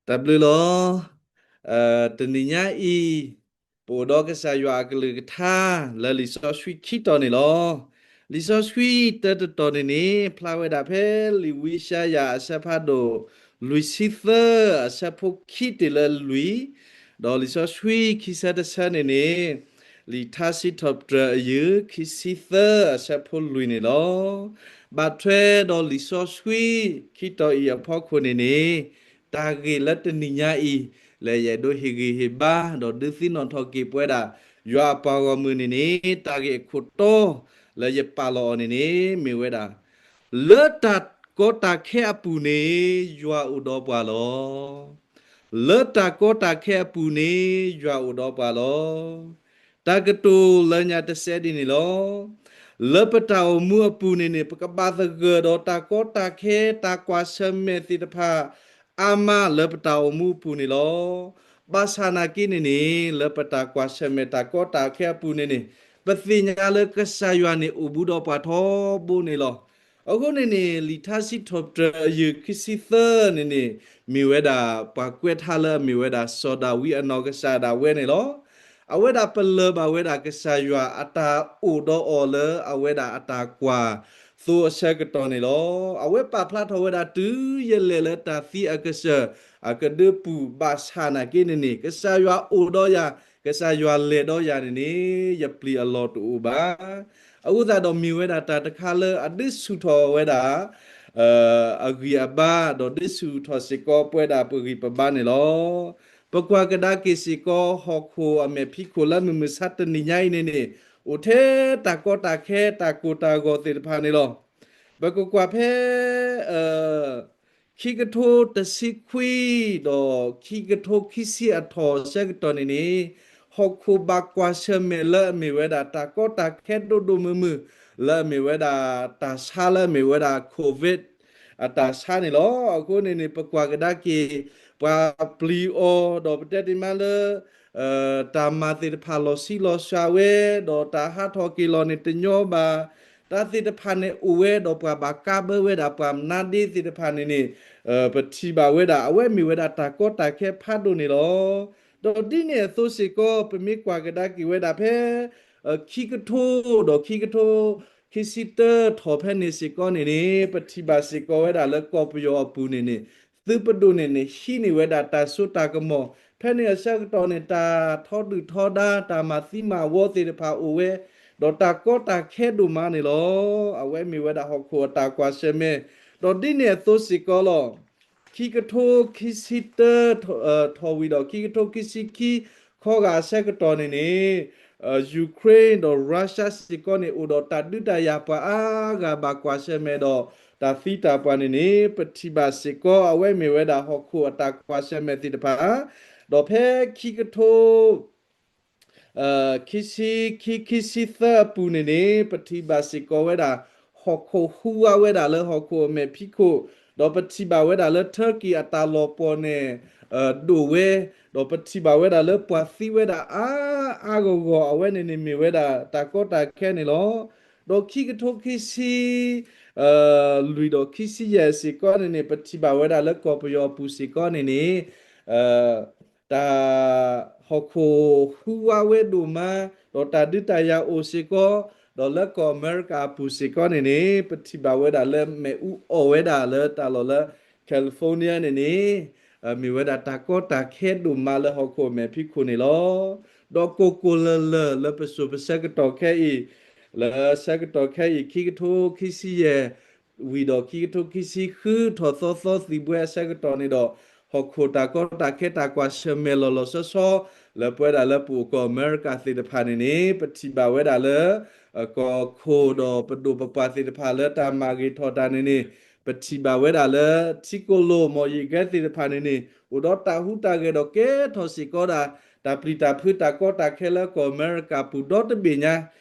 တၢ်ဘျုးလီၤ. တနံၤညါအံၤ ပအိၣ်ဒီးကစၢ်ယွၤအကလုၢ်ကထါ လၢလံာ်စီဆှံခံတီၤန့ၣ်လီၤ. လံာ်စီဆှံတၢတတီၤန့ၣ်န့ၣ် ဖျါဝဲဒၣ်ဖဲလံာ်ဝံယၡါယၤအဆၢဖးဒိၣ် လွံၢ်ဆံသၢ အဆၢဖိခံတုၤလၢလွံၢ်, ဒီးလံာ်စီဆှံခံဆၢတဆၢန့ၣ်န့ၣ် လံာ်ထါစံးထီၣ်ပတြၢၤအယုၢ် ခံဆံသၢ အဆၢဖိလွံၢ်န့ၣ်လီၤ. ဘၣ်ထွဲဒီးလံာ်စီဆှံခံတီၤအံၤအဖီခိၣ်န့ၣ်န့ၣ် တၢ်ဂ့ၢ်လၢတနံၤညါအံၤ လၢယအဲၣ်ဒိးဟ့ၣ်ဂံၢ်ဟ့ၣ်ဘါ ဒီးဒုးသ့ၣ်နီၣ်ထီၣ်က့ၤပဝဲဒၣ် ယွၤအပှၤဂီၢ်မုၢ်န့ၣ်န့ၣ် တၢ်ဂ့ၢ်အခိၣ်တီ လၢယပာ်လီၤအီၤန့ၣ်န့ၣ် မ့ၢ်ဝဲဒၣ် လၢတၢ်ကီတၢ်ခဲအပူၤန့ၣ် ယွၤအိၣ်ဒီးပှၤလီၤ. လၢတၢ်ကီတၢ်ခဲအပူၤန့ၣ် ယွၤအိၣ်ဒီးပှၤလီၤ. တၢ်ကတိၤလၢညါတစဲးဒ်န့ၣ်လီၤ. လၢပတၢ်အိၣ်မူအပူၤန့ၣ်န့ၣ် ပကဘၣ်သဂၢၢ်ဒီးတၢ်ကီတၢ်ခဲ တၢ်ကွၢ်ဆၢၣ်မဲာ်သ့ၣ်တဖၣ် အါမးလၢပတၢ်အိၣ်မူအပူၤန့ၣ်လီၤ. ဘၣ်ဆၣ်နာ်က့န့ၣ်န့ၣ် လၢပတၢ်ကွၢ်ဆၢၣ်မဲာ်တၢ်ကီတၢ်ခဲအပူၤန့ၣ်န့ၣ် ပသ့ၣ်ညါလၢကစၢ်ယွၤန့ၣ်အိၣ်ဘူးဒီးပှၤထီဘိန့ၣ်လီၤ. အဃိန့ၣ်န့ၣ် လံာ်ထါစံးထီၣ်ပတြၢၤအယုၢ်ခံဆံသၢန့ၣ်န့ၣ် မ့ၢ်ဝဲဒၣ် ပှၤကွဲးထါလၢအမ့ၢ်ဝဲဒၣ်စီၤဒၤဝံးအနီၢ်ကစၢ်ဒၣ်ဝဲန့ၣ်လီၤ. အဝဲဒၣ်ပလၢၢ်ဘၣ်ဝဲဒၣ်ကစၢ်ယွၤအတၢ်အိၣ်ဒီးအီၤလၢအဝဲဒၣ်အတၢ်ကွၢ်သိအဆၢကတီၢ်န့ၣ်လီၤ. အဝဲပာ်ဖျါထီၣ်ဝဲဒၣ်တုၤယလဲၤလၢတၢ်သံအကစၢၢ် အကဒၢပူၤဘၣ်ဆၣ်နာ်က့န့ၣ်န့ၣ် ကစၢ်ယွၤအိၣ်ဒီးယၤ ကစၢ်ယွၤလဲၤဒီးယၤန့ၣ်န့ၣ် ယပျံၤအလီၢ်တအိၣ်ဘၣ်. အဃိသတးဒီးမ့ၢ်ဝဲဒၣ်တၢ်တခါလၢအဒုးဆူၣ်ထီၣ်ဝဲဒၣ် အဂံၢ်အဘါ ဒီးဒုးဆူၣ်ထီၣ်စ့ၢ်ကီးပဝဲဒၣ်ပဂံၢ်ပဘါန့ၣ်လီၤ. ပကွၢ်ကဒါက့ၤစ့ၢ်ကီး ဟီၣ်ခိၣ်အမဲာ်ဖံးခိၣ်လၢမုၢ်မဆါတနံၤညါအံၤန့ၣ်န့ၣ် အိၣ်ထဲတၢ်ကီတၢ်ခဲ တၢ်ကိၢ်တၢ်ဂီၤသ့ၣ်တဖၣ်န့ၣ်လီၤ. ပကကွၢ်ဖဲ ခံကထိတဆံခွံ ဒီးခံကထိခံဆံအထီၣ်အဆၢကတီၢ်န့ၣ်န့ၣ် ဟီၣ်ခိၣ်ဘၣ်ကွၢ်ဆၢၣ်မဲာ်လၢအမ့ၢ်ဝဲဒၣ်တၢ်ကီတၢ်ခဲဒိၣ်ဒိၣ်မုၢ်မုၢ် လၢအမ့ၢ်ဝဲဒၣ်တၢ်ဆါလၢအမ့ၢ်ဝဲဒၣ် COVID အတၢ်ဆါန့ၣ်လီၤ. အဃိန့ၣ်န့ၣ် ပကွၢ်ကဒါက့ၤ ပှၤပျံၤအီၤ ဒီးပတဲတ့ၢ်မးလၢ တၢ်မၤသ့ၣ်တဖၣ်လီၤဆံးလီၤစှၤဝဲ ဒီးတၢ်ဟးထီၣ်က့ၤလီၤန့ၣ်တညီဘၣ်. တၢ်သ့ၣ်တဖၣ်န့ၣ်အိၣ်ဝဲ ဒီးပှၤဘၣ်ကါဘၢဝဲဒၣ်ပှၤမနါဒ့သ့ၣ်တဖၣ်န့ၣ်န့ၣ် ပထံၣ်ဘၣ်ဝဲဒၣ် အဝဲမ့ၢ်ဝဲဒၣ်တၢ်ကီတၢ်ခဲဖးဒိၣ်န့ၣ်လီၤ. ဒီးဒ်န့ၣ်အသိးစ့ၢ်ကီး ပမ့ၢ်ကွၢ်ကဒါက့ၤဝဲဒၣ်ဖဲ ခံကထိ ဒီးခံကထိ ခံဆံတၢထီၣ်ဖဲန့ၣ်စ့ၢ်ကီးန့ၣ်န့ၣ် ပထံၣ်ဘၣ်စ့ၢ်ကီးဝဲဒၣ်လၢကီၢ်ပယီၤအပူၤန့ၣ်န့ၣ် သုးပဒိၣ်န့ၣ်န့ၣ် ဟံးန့ၢ်ဝဲဒၣ်တၢ်စိတၢ်ကမီၤ ဖဲန့ၣ်အဆၢကတီၢ်န့ၣ် တၢ်ထီဒုၣ်ထီဒါ တၢ်မၤသံမၤဝီသ့ၣ်တဖၣ်အိၣ်ဝဲ ဒီးတၢ်ကီတၢ်ခဲဒိၣ်မးန့ၣ်လီၤ. အဝဲမ့ၢ်ဝဲဒၣ်ဟီၣ်ခိၣ်အတၢ်ကွၢ်ဆၢၣ်မဲာ် ဒီးဒ်န့ၣ်အသိးစ့ၢ်ကီးလီၤ. ခံကထိခံဆံတၢ ထီၣ်ဝံၤဒီး ခံကထိခံဆံခံ ခီဂာ်အဆၢကတီၢ်န့ၣ်န့ၣ် Ukraine ဒီး Russia စ့ၢ်ကီးန့ၣ် အိၣ်ဒီးတၢ်ဒုးတၢ်ယၤပှၤအါဂၤဘၣ်ကွၢ်ဆၢၣ်မဲာ်ဒီး တၢ်သံတၢ်ပှၢ်န့ၣ်န့ၣ် ပထံၣ်ဘၣ်စ့ၢ်ကီး အဝဲမ့ၢ်ဝဲဒၣ်ဟီၣ်ခိၣ်အတၢ်ကွၢ်ဆၢၣ်မဲာ်သ့ၣ်တဖၣ် ဒီးဖဲခံကထိ ခံဆံခံ ခံဆံသၢအပူၤန့ၣ်န့ၣ် ပထံၣ်ဘၣ်စ့ၢ်ကီးဝဲဒၣ် ဟီၣ်ခိၣ်ဟူးဝးဝဲဒၣ်လၢဟီၣ်ခိၣ်အမဲာ်ဖံးခိၣ်, ဒီးပထံၣ်ဘၣ်ဝဲဒၣ်လၢ Turkey အတၢ်လီၤပှီၢ်န့ၣ် ဒိၣ်ဝဲ, ဒီးပထံၣ်ဘၣ်ဝဲဒၣ်လၢပှၤသံဝဲဒၣ်အါအါဂီၢ်ဂီၢ် အဝဲန့ၣ်န့ၣ်မ့ၢ်ဝဲဒၣ်တၢ်ကီတၢ်ခဲန့ၣ်လီၤ. ဒီးခံကထိခံဆံ လွံၢ်ဒီးခံဆံယဲၢ်စ့ၢ်ကီးန့ၣ်န့ၣ် ပထံၣ်ဘၣ်ဝဲဒၣ်လၢကီၢ်ပယီၤအပူၤစ့ၢ်ကီးန့ၣ်န့ၣ် တၢ်ဟီၣ်ခိၣ်ဟူးဝးဝဲဒိၣ်မး, ဒီးတၢ်ဒုးတၢ်ယၤအိၣ်စ့ၢ်ကီး, ဒီးလၢကီၢ်အမဲရကၤအပူၤစ့ၢ်ကီးန့ၣ်န့ၣ် ပထံၣ်ဘၣ်ဝဲဒၣ်လၢမ့ၣ်အူအီၣ်ဝဲဒၣ်လၢတၢ်လီၢ်လၢ California န့ၣ်န့ၣ် မ့ၢ်ဝဲဒၣ်တၢ်ကီတၢ်ခဲဒိၣ်မးလၢဟီၣ်ခိၣ်အမဲာ်ဖံးခိၣ်န့ၣ်လီၤ. ဒီးကိၢ်ကိၢ်လၢၢ်လၢၢ်လၢပစိၤပဆၢကတီၢ်ခဲအံၤ, လၢဆၢကတီၢ်ခဲအံၤ ခံကထိခံဆံယဲၢ် ဝံၤဒီးခံကထိခံဆံဃုထီၣ်သီသီသံၣ်ဘှဲအဆၢကတီၢ်န့ၣ်ဒီး ဟီၣ်ခိၣ်တၢ်ကီတၢ်ခဲတၢ်ကွၢ်ဆၢၣ်မဲာ်လီၤလီၤဆီဆီ လၢပဝဲဒၣ်လၢပအိၣ်ကီၢ်အမဲရကၤသ့ၣ်တဖၣ်န့ၣ်န့ၣ် ပထံၣ်ဘၣ်ဝဲဒၣ်လၢ ကီၢ်ခိၣ်ဒီးပဒိၣ်ပပှၢ်သ့ၣ်တဖၣ်လၢတၢ်မၤဂ့ၤထီၣ်တၢ်န့ၣ်န့ၣ် ပထံၣ်ဘၣ်ဝဲဒၣ်လၢ ထံကိၢ်လိာ်မီၢ်ယံာ်ကဲသ့ၣ်တဖၣ်န့ၣ်န့ၣ် အိၣ်ဒီးတၢ်ဟူးတၢ်ဂဲၤဒီးကဲထီၣ်စ့ၢ်ကီးဒၣ် တၢ်ပျံၤတၢ်ဖုးတၢ်ကီတၢ်ခဲလၢကီၢ်အမဲရကၤပူၤဒီတဘ့ၣ်ညါ,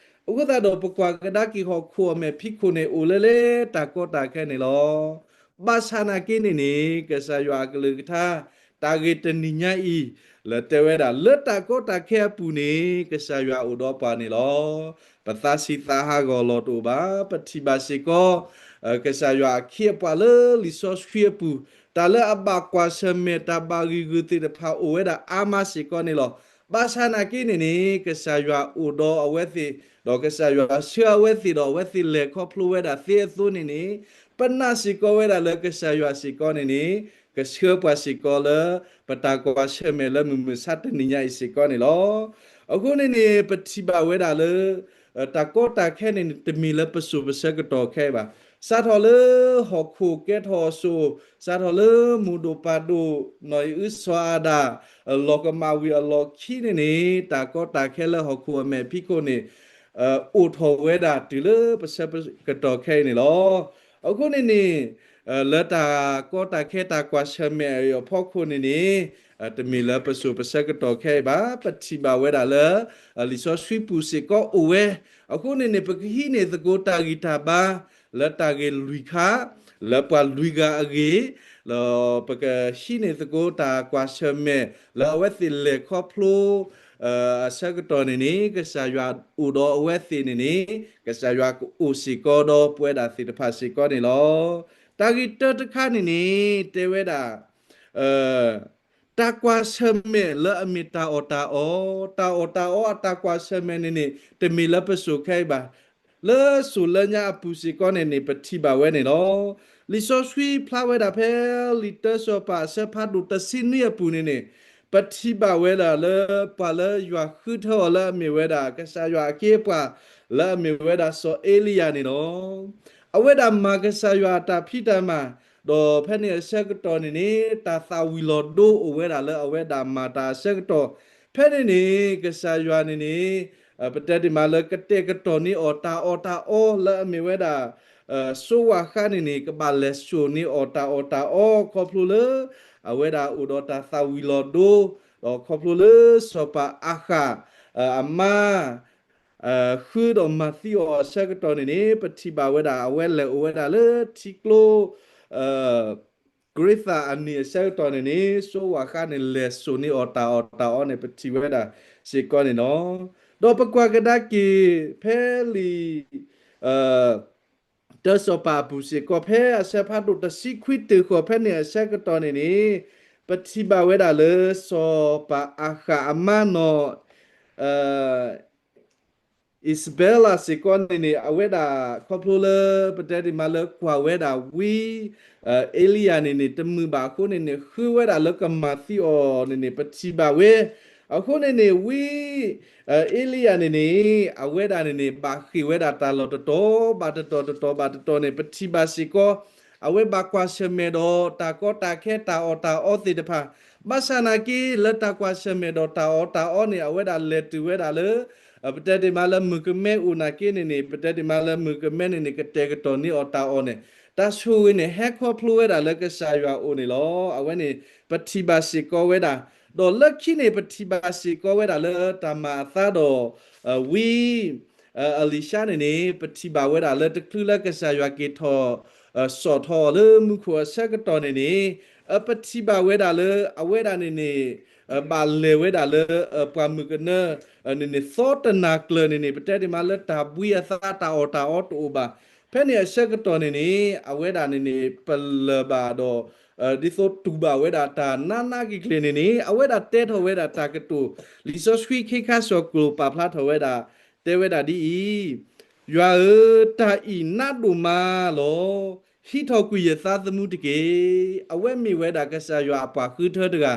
အဃိသတးဒီးပကွၢ်ကဒါက့ၤဟီၣ်ခိၣ်အမဲာ်ဖံးခိၣ်န့ၣ် အိၣ်လၢလၢတၢ်ကီတၢ်ခဲန့ၣ်လီၤ. ဘၣ်ဆၣ်နာ်က့န့ၣ်န့ၣ် ကစၢ်ယွၤအကလုၢ်ကထါ တၢ်ဂ့ၢ်တနံၤညါအံၤ လၢတဲဝဲဒၣ် လၢတၢ်ကီတၢ်ခဲအပူၤန့ၣ် ကစၢ်ယွၤအိၣ်ဒီးပှၤန့ၣ်လီၤ. ပသးဆံးသးဟးဂီၤလီၤတအိၣ်ဘၣ်. ပထံၣ်ဘၣ်စ့ၢ်ကီး ကစၢ်ယွၤအခ့အပှၤလၢလံာ်စီဆှံအပူၤ တၢ်လၢအဘၣ်ကွၢ်ဆၢၣ်မဲာ်တၢ်ဘၣ်ဂံၢ်ဂုာ်သ့ၣ်တဖၣ်အိၣ်ဝဲဒၣ်အါမးစ့ၢ်ကီးန့ၣ်လီၤ. ဘၣ်ဆၣ်နာ်က့န့ၣ်န့ၣ် ကစၢ်ယွၤအိၣ်ဒီးအဝဲသ့ၣ်, ဒီးကစၢ်ယွၤဆှၢအဝဲသ့ၣ်ဒီးအဝဲသ့ၣ်လဲၤခီဖျိဝဲဒၣ်သ့အသိးန့ၣ်န့ၣ်, ပနာ်စ့ၢ်ကီးဝဲဒၣ်လၢကစၢ်ယွၤစ့ၢ်ကီးန့ၣ်န့ၣ် ကဆှၢပှၤစ့ၢ်ကီးလၢ ပတၢ်ကွၢ်ဆၢၣ်မဲာ်လၢမုၢ်မဆါတနံၤညါအံၤစ့ၢ်ကီးန့ၣ်လီၤ. အဃိန့ၣ်န့ၣ် ပထံၣ်ဘၣ်ဝဲဒၣ်လၢ တၢ်ကီတၢ်ခဲန့ၣ်န့ၣ် တမ့ၢ်လၢပစိၤပဆၢကတီၢ်ခဲအံၤဘၣ်. စးထီၣ်လၢဟီၣ်ခိၣ်ကဲထီၣ်အစိၤ, စးထီၣ်လၢမိၢ်ဒိၣ်ပၢ်ဒိၣ် နီၢ်အံၣ်အုစီၤအၤဒၣ် လီၤကမၣ်ဝံၤအလီၢ်ခံန့ၣ်န့ၣ် တၢ်ကီတၢ်ခဲလၢဟီၣ်ခိၣ်အမဲာ်ဖံးခိၣ်န့ၣ် အိၣ်ထီၣ်ဝဲဒၣ်တုၤလၢပဆၢကတီၢ်ခဲအံၤန့ၣ်လီၤ. အဃိန့ၣ်န့ၣ် လၢတၢ်ကီတၢ်ခဲတၢ်ကွၢ်ဆၢၣ်မဲာ်အံၤအဖီခိၣ်န့ၣ်န့ၣ် တမ့ၢ်လၢပစိၤပဆၢကတီၢ်ခဲအံၤဘၣ်. ပထံၣ်ဘၣ်ဝဲဒၣ်လၢ လံာ်စီဆှံပူၤစ့ၢ်ကီးအိၣ်ဝဲ. အဃိန့ၣ်န့ၣ် ပကဟံးန့ၢ်သကိးတၢ်ဂံၢ်တၢ်ဘါ လၢတၢ်ဂ့ၢ်လွံၢ်ခါ လၢပှၤလွံၢ်ဂၤအဂ့ၢ် ဒီးပကဟံးန့ၢ်သကိးတၢ်ကွၢ်ဆၢၣ်မဲာ် လၢအဝဲသ့ၣ်လဲၤခီဖျိ အဆၢကတီၢ်န့ၣ်န့ၣ် ကစၢ်ယွၤအိၣ်ဒီးအဝဲသ့ၣ်န့ၣ်န့ၣ် ကစၢ်ယွၤကအိၣ်စ့ၢ်ကီးဒီးပဝဲဒၣ်သ့ၣ်တဖၣ်စ့ၢ်ကီးန့ၣ်လီၤ. တၢ်ဂ့ၢ်တၢတခါန့ၣ်န့ၣ် တဲဝဲဒၣ် တၢ်ကွၢ်ဆၢၣ်မဲာ်လၢအမ့ၢ်တၢ်အီၣ်တၢ်အီ, တၢ်အီၣ်တၢ်အီအတၢ်ကွၢ်ဆၢၣ်မဲာ်န့ၣ်န့ၣ် တမ့ၢ်လၢပစိၤခဲအံၤဘၣ်. လၢစိၤလၢညါအပူၤစ့ၢ်ကီးန့ၣ်န့ၣ် ပထံၣ်ဘၣ်ဝဲန့ၣ်လီၤ. လံာ်စီဆှံဖျါဝဲဒၣ်ဖဲလံာ်တၢစီၤပၤအဆၢဖးဒိၣ်တဆံနွံအပူၤန့ၣ်န့ၣ် ပထံၣ်ဘၣ်ဝဲဒၣ်လၢပှၤလၢယွၤဃုထၢအီၤလၢအမ့ၢ်ဝဲဒၣ် ကစၢ်ယွၤအခ့အပှၤ လၢအမ့ၢ်ဝဲဒၣ်စီၤအ့လံယၤန့ၣ်လီၤ. အဝဲဒၣ်မၤကစၢ်ယွၤအတၢ်ဖံးတၢ်မၤ, ဒီးဖဲန့ၣ်အဆၢကတီၢ်န့ၣ်န့ၣ် တၢ်သၣ်ဝံၤလီၤဒိအိၣ်ဝဲဒၣ်လၢအဝဲဒၣ်မၤတၢ်အဆၢကတီၢ်, ဖဲန့ၣ်န့ၣ် ကစၢ်ယွၤန့ၣ်န့ၣ် ပတဲတ့ၢ်မးလၢကတဲာ်ကတီၤန့ၢ်အီၤတၢ်အီၣ်တၢ်အီလၢအမ့ၢ်ဝဲဒၣ် စိဝၣ်ဃါန့ၣ်န့ၣ် ကဘၣ်လဲၤစိာ်န့ၢ်အီၤတၢ်အီၣ်တၢ်အီခီဖျိလၢ အဝဲဒၣ်အိၣ်ဒီးတၢ်သၣ်ဝံၤလီၤဒိ, ဒီးခီဖျိလၢစီၤပၤအၤဃး အမါ ဃုဒီးမၤသံအီၤအဆၢကတီၢ်န့ၣ်န့ၣ် ပထံၣ်ဘၣ်ဝဲဒၣ် အဝဲလဲၤအိၣ်ဝဲဒၣ်လၢထံကျိ ကရံသးအနံၤအဆၢကတီၢ်န့ၣ်န့ၣ် စိဝၣ်ဃါန့ၣ် လဲၤစိာ်န့ၢ်အီၤတၢ်အီၣ်တၢ်အီန့ၣ် ပထံၣ်ဝဲဒၣ်စ့ၢ်ကီးန့ၣ်လီၤ. ဒီးပကွၢ်ကဒါက့ၤ ဖဲလံာ် တၢစီၤပၤအပူၤစ့ၢ်ကီး ဖဲအဆၢဖးဒိၣ်တဆံခွံတုၤဃီၤဖဲန့ၣ်အဆၢကတီၢ်န့ၣ်န့ၣ် ပထံၣ်ဘၣ်ဝဲဒၣ်လၢစီၤပၤအၤဃးအမါနီၢ် အံးစဘဲလးစ့ၢ်ကီးန့ၣ်န့ၣ် အဝဲဒၣ်ခီဖျိလၢ ပတဲတ့ၢ်မးလၢကွၢ်ဝဲဒၣ်ဝံ အ့လံယၤန့ၣ်န့ၣ် တမုာ်ဘၣ်အဃိန့ၣ်န့ၣ် ဃုဝဲဒၣ်လၢကမၤသံအီၤန့ၣ်န့ၣ် ပထံၣ်ဘၣ်ဝဲ. အဃိန့ၣ်န့ၣ် ဝံ အ့လံယၤန့ၣ်န့ၣ် အဝဲဒၣ်န့ၣ်န့ၣ် ဘၣ်ဃ့ၢ်ဝဲဒၣ်တၢ်လီၢ်တတီၤဘၣ်တတီၤ တတီၤဘၣ်တတီၤန့ၣ် ပထံၣ်ဘၣ်စ့ၢ်ကီး အဝဲဘၣ်ကွၢ်ဆၢၣ်မဲာ်ဒီးတၢ်ကီတၢ်ခဲတၢ်အီၣ်တၢ်အီသ့ၣ်တဖၣ်, ဘၣ်ဆၣ်နာ်က့ လၢတၢ်ကွၢ်ဆၢၣ်မဲာ်ဒီးတၢ်အီၣ်တၢ်အီန့ၣ် အဝဲဒၣ်လဲၤတုၤဝဲဒၣ်လၢ ပတဲတ့ၢ်မးလၢမုၣ်ကမဲအိၣ်နာ်က့န့ၣ်န့ၣ် ပတဲတ့ၢ်မးလၢမုၣ်ကမဲန့ၣ်န့ၣ် ကတဲာ်ကတီၤန့ၢ်အီၤတၢ်အီၣ်န့ၣ် တၢ်ဆိၣ်ဂ့ၤန့ၣ် ဟဲခီဖျိဝဲဒၣ်လၢကစၢ်ယွၤအအိၣ်န့ၣ်လီၤ. အဝဲန့ၣ် ပထံၣ်ဘၣ်စ့ၢ်ကီးဝဲဒၣ်, ဒီးလၢခံန့ၣ် ပထံၣ်ဘၣ်စ့ၢ်ကီးဝဲဒၣ်လၢတၢ်မၤအသးဒီး ဝံ အလံၤၡါန့ၣ်န့ၣ် ပထံၣ်ဘၣ်ဝဲဒၣ်လၢတချုးလၢကစၢ်ယွၤက့ၤထီၣ် စိာ်ထီၣ်အီၤလၢမူခိၣ်အဆၢကတီၢ်န့ၣ်န့ၣ် ပထံၣ်ဘၣ်ဝဲဒၣ်လၢအဝဲဒၣ်န့ၣ်န့ၣ် ဘၣ်လဲၤဝဲဒၣ်လၢ ပှၤမုၣ်ကနၢ န့ၣ်န့ၣ် သီတနၤကျၢၤန့ၣ်န့ၣ် ပတဲတ့ၢ်မးလၢတၢ်ဘှံးအသးတၢ်အီၣ်တၢ်အီတအိၣ်ဘၣ်. ဖဲန့ၣ်အဆၢကတီၢ်န့ၣ်န့ၣ် အဝဲဒၣ်န့ၣ်န့ၣ် ပလၢၢ်ဘၣ်ဒီး ဒ်သိးတူၢ်ဘၣ်ဝဲဒၣ်တၢ်နးနးက့ၤက့ၤန့ၣ်န့ၣ် အဝဲဒၣ်တဲထီၣ်ဝဲဒၣ်တၢ်ကတိၤ လံာ်စီဆှံခ့ခါစီၢ်ကျိၤပာ်ဖျါထီၣ်ဝဲဒၣ် တဲဝဲဒၣ်ဒ်အံၤ, ယွၤဧၢ, တၢ်အံၤနးဒိၣ်မးလီၤ. ဟံးထီၣ်ကွံာ်ယသးသမူတက့ၢ်. အဝဲမ့ၢ်ဝဲဒၣ်ကစၢ်ယွၤအပှၤဃုထၢတဂၤ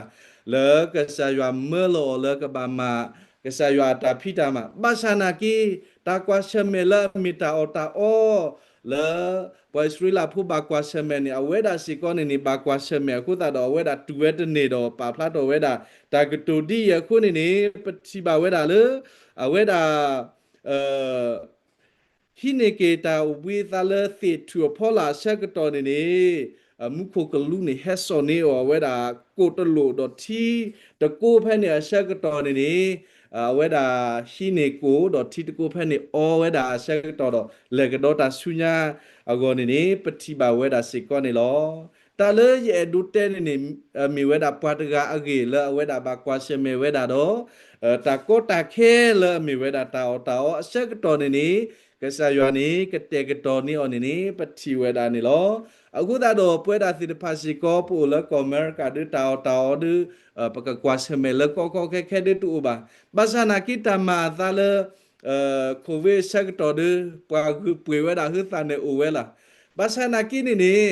လၢကစၢ်ယွၤမၢလီၤအီၤလၢကဘၣ်မၤ ကစၢ်ယွၤအတၢ်ဖံးတၢ်မၤ, ဘၣ်ဆၣ်နာ်က့ တၢ်ကွၢ်ဆၢၣ်မဲာ်လၢအမ့ၢ်တၢ်အီၣ်တၢ်အီ လၢ ပှၤအံၣ်စရ့လးဖိဘၣ်ကွၢ်ဆၢၣ်မဲာ်န့ၣ် အဝဲဒၣ်စ့ၢ်ကီးန့ၣ်န့ၣ် ဘၣ်ကွၢ်ဆၢၣ်မဲာ်အဃိသတးဒီး အဝဲဒၣ်တူၢ်ဝဲတန့ၢ်ဒီးပာ်ဖျါထီၣ်ဝဲဒၣ် တၢ်ကတိၤဒ်အံၤအဃိန့ၣ်န့ၣ် ပထံၣ်ဘၣ်ဝဲဒၣ်လၢ အဝဲဒၣ် ဟံးန့ၢ်က့ၤတၢ်အိၣ်ဘှံးအသးလၢသ့ၣ်ထူၣ်အဖီလာ်အဆၢကတီၢ်န့ၣ်န့ၣ် မူခိၣ်ကလူးန့ၣ် ဟဲစိာ်န့ၢ်အီၤဝဲဒၣ် ကိၣ်တလိာ်ဒီးထံတကိးဖဲန့ၣ်အဆၢကတီၢ်န့ၣ်န့ၣ် အဝဲဒၣ်ဟံးန့ၢ်ကိၣ်ဒီးထံတကိးဖဲန့ၣ်အီဝဲဒၣ်အဆၢကတီၢ်ဒီး လဲၤကဒီးတၢ်ဆူညါအဂီၢ်န့ၣ်န့ၣ် ပထံၣ်ဘၣ်ဝဲဒၣ်စ့ၢ်ကီးန့ၣ်လီၤ. တၢ်လၢယအဲၣ်ဒိးတဲန့ၣ်န့ၣ် မ့ၢ်ဝဲဒၣ်ပှၤတဂၤအဂ့ၢ်လၢအဝဲဒၣ်ဘၣ်ကွၢ်ဆၢၣ်မဲာ်ဝဲဒၣ်ဒီး တၢ်ကီတၢ်ခဲလၢအမ့ၢ်ဝဲဒၣ်တၢ်အီၣ်တၢ်အီအဆၢကတီၢ်န့ၣ်န့ၣ် ကစၢ်ယွၤန့ၣ် ကတဲာ်ကတီၤန့ၢ်အီၤန့ၣ်န့ၣ် ပထံၣ်ဝဲဒၣ်န့ၣ်လီၤ. အဃိသတးဒီး ပဝဲဒၣ်သ့ၣ်တဖၣ်စ့ၢ်ကီး ပအိၣ်လၢကီၢ်အမဲရကၤဒီး တၢ်အီၣ်တၢ်အီဒီး ပကကွၢ်ဆၢၣ်မဲာ်လၢကီကီခဲခဲဒီးတအိၣ်ဘၣ်. ဘၣ်ဆၣ်နာ်က့ တၢ်မၤအသးလၢ COVID အဆၢကတီၢ်ဒီး ပှၤဂုာ်ပှ့ၤဝဲဒၣ်ဟုသးန့ၣ်အိၣ်ဝဲလီၤ. ဘၣ်ဆၣ်နာ်က့န့ၣ်န့ၣ်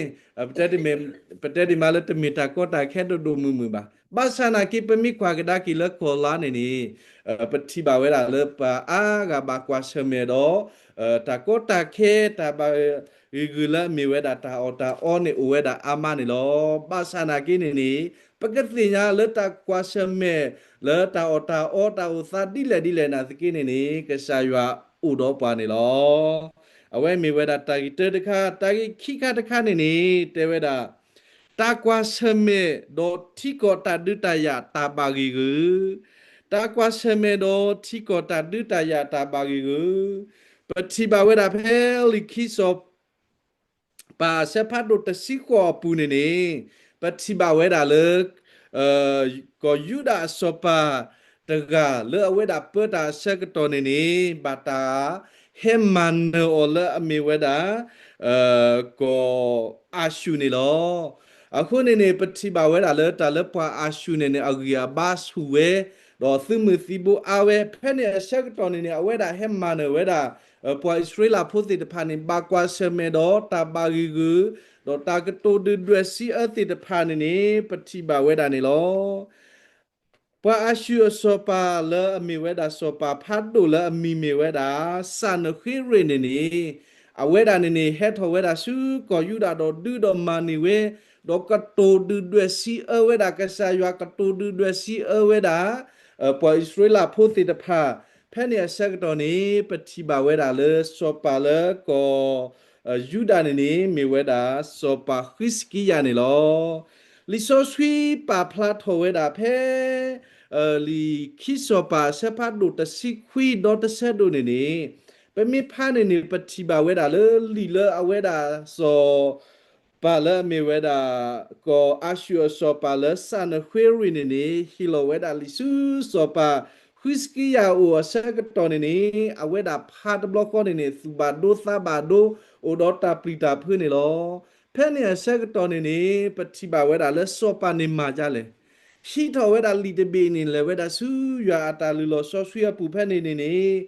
ပတဲဒ်မးလၢတမ့ၢ်တၢ်ကီတၢ်ခဲဒိၣ်ဒိၣ်မုၢ်မုၢ်ဘၣ်. ဘၣ်ဆၣ်နာ်က့ ပမ့ၢ်ကွၢ်ကဒါက့ၤလၢကီၢ်လါန့ၣ်န့ၣ် ပထံၣ်ဘၣ်ဝဲဒၣ်လၢပှၤအါဂၤဘၣ်ကွၢ်ဆၢၣ်မဲာ်ဒီး တၢ်ကီတၢ်ခဲ တၢ်ဘၣ်ဂ့ၢ်ဂုာ်လၢအမ့ၢ်ဝဲဒၣ်တၢ်အီၣ်တၢ်အီန့ၣ်အိၣ်ဝဲဒၣ်အါမးန့ၣ်လီၤ. ဘၣ်ဆၣ်နာ်က့န့ၣ်န့ၣ် ပကသ့ၣ်ညါလၢတၢ်ကွၢ်ဆၢၣ်မဲာ် လၢတၢ်အီၣ်တၢ်အီတၢ်အိၣ်သးဒ်လဲၣ်ဒ်လဲၣ်နာ်သက့န့ၣ်န့ၣ် ကစၢ်ယွၤအိၣ်ဒီးပှၤန့ၣ်လီၤ. အဝဲမ့ၢ်ဝဲဒၣ်တၢ်ဂ့ၢ်တၢတခါ, တၢ်ဂ့ၢ်ခံခါတခါန့ၣ်န့ၣ် တဲဝဲဒၣ် တၢ်ကွၢ်ဆၢၣ်မဲာ်ဒီးထံကီၢ်တၢ်ဒုးတၢ်ယၤတၢ်ဘၣ်ဂ့ၢ်ဂုာ်, တၢ်ကွၢ်ဆၢၣ်မဲာ်ဒီးထံကီၢ်တၢ်ဒုးတၢ်ယၤတၢ်ဘၣ်ဂ့ၢ်ဂုာ်, ပထံၣ်ဘၣ်ဝဲဒၣ်ဖဲလံာ်ခံစီၤ ပၤအဆၢဖးဒိၣ်တဆံဃိးအပူၤန့ၣ်န့ၣ် ပထံၣ်ဘၣ်ဝဲဒၣ်လၢ ကီၢ်ယူဒၤအစီၤပၤတဂၤလၢအဝဲဒၣ်ပၢတၢ်အဆၢကတီၢ်န့ၣ်န့ၣ် ဘၣ်တၢ်ဟဲမၤနၢၤအီၤလၢအမ့ၢ်ဝဲဒၣ် ကီၢ်အၤၡူၢ်န့ၣ်လီၤ. အဃိန့ၣ်န့ၣ် ပထံၣ်ဘၣ်ဝဲဒၣ်လၢတၢ်လၢပှၤအၤၡူၢ်န့ၣ်န့ၣ် အဂံၢ်အဘါဆူၣ်ဝဲ, ဒီးသုးမုၢ်သံၣ်ဘိအါဝဲ, ဖဲန့ၣ်အဆၢကတီၢ်န့ၣ်န့ၣ် အဝဲဒၣ်ဟဲမၤနၢၤဝဲဒၣ် ပှၤအံၣ်စရ့လးဖိသ့ၣ်တဖၣ်န့ၣ် ဘၣ်ကွၢ်ဆၢၣ်မဲာ်ဒီးတၢ်ဘၣ်ဂ့ၢ်ဂုာ်, ဒီးတၢ်ကတိၤဒုးဒွဲၣ်စံးအၢသ့ၣ်တဖၣ်န့ၣ်န့ၣ် ပထံၣ်ဘၣ်ဝဲဒၣ်န့ၣ်လီၤ. ပှၤအၤၡူၢ်အစီၤပၤလၢအမ့ၢ်ဝဲဒၣ်စီၤပၤဖးဒိၣ်လၢအမံၤမ့ၢ်ဝဲဒၣ် စၤနဃ့ရံာ်န့ၣ်န့ၣ် အဝဲဒၣ်န့ၣ်န့ၣ် ဟဲထီၣ်ဝဲဒၣ်ဆူကီၢ်ယူဒၤဒီးဒုးဒီးမၤန့ၢ်ဝဲ, ဒီးကတိၤဒုးဒွဲၣ်စံးအၢဝဲဒၣ် ကစၢ်ယွၤကတိၤဒုးဒွဲၣ်စံးအၢဝဲဒၣ် ပှၤအံၣ်စရ့လးဖိသ့ၣ်တဖၣ်, ဖဲန့ၣ်အဆၢကတီၢ်န့ၣ် ပထံၣ်ဘၣ်ဝဲဒၣ်လၢစီၤပၤလၢကီၢ် ယူဒၤန့ၣ်န့ၣ် မ့ၢ်ဝဲဒၣ်စီၤပၤဃံးစကံယၤန့ၣ်လီၤ. လံာ်စီဆှံပာ်ဖျါထီၣ်ဝဲဒၣ်ဖဲ လံာ်ခံစီၤပၤအဆၢဖးဒိၣ်တဆံခွံဒီတဆၢဒိၣ်န့ၣ်န့ၣ်, ပမ့ၢ်ဖးန့ၣ်န့ၣ် ပထံၣ်ဘၣ်ဝဲဒၣ်လၢလံာ်လၢအဝဲဒၣ်စီၤ ပၤလၢအမ့ၢ်ဝဲဒၣ် ကီၢ်အၤၡူၢ်အစီၤပၤလၢစၤနဃ့ရံာ်န့ၣ်န့ၣ် ဟ့ၣ်လီၤဝဲဒၣ်လံာ်ဆူစီၤပၤဃံးစကံယၤအအိၣ်အဆၢကတီၢ်န့ၣ်န့ၣ် အဝဲဒၣ်ဖးတဘျီဃီန့ၣ်န့ၣ် သူၣ်ဘၣ်ဒိသးဘၣ်ဒိ အိၣ်ဒီးတၢ်ပျံၤတၢ်ဖုးန့ၣ်လီၤ. ဖဲန့ၣ်အဆၢကတီၢ်န့ၣ်န့ၣ် ပထံၣ်ဘၣ်ဝဲဒၣ်လၢစီၤပၤန့ၣ်မၤဒ်လဲၣ်, ဟံးထီၣ်ဝဲဒၣ်လံာ်တဘ့ၣ်န့ၣ် လဲၤဝဲဒၣ်ဆူယွၤအတၢ်လုၢ်လီၢ်စီဆှံအပူၤဖဲန့ၣ်န့ၣ်န့ၣ်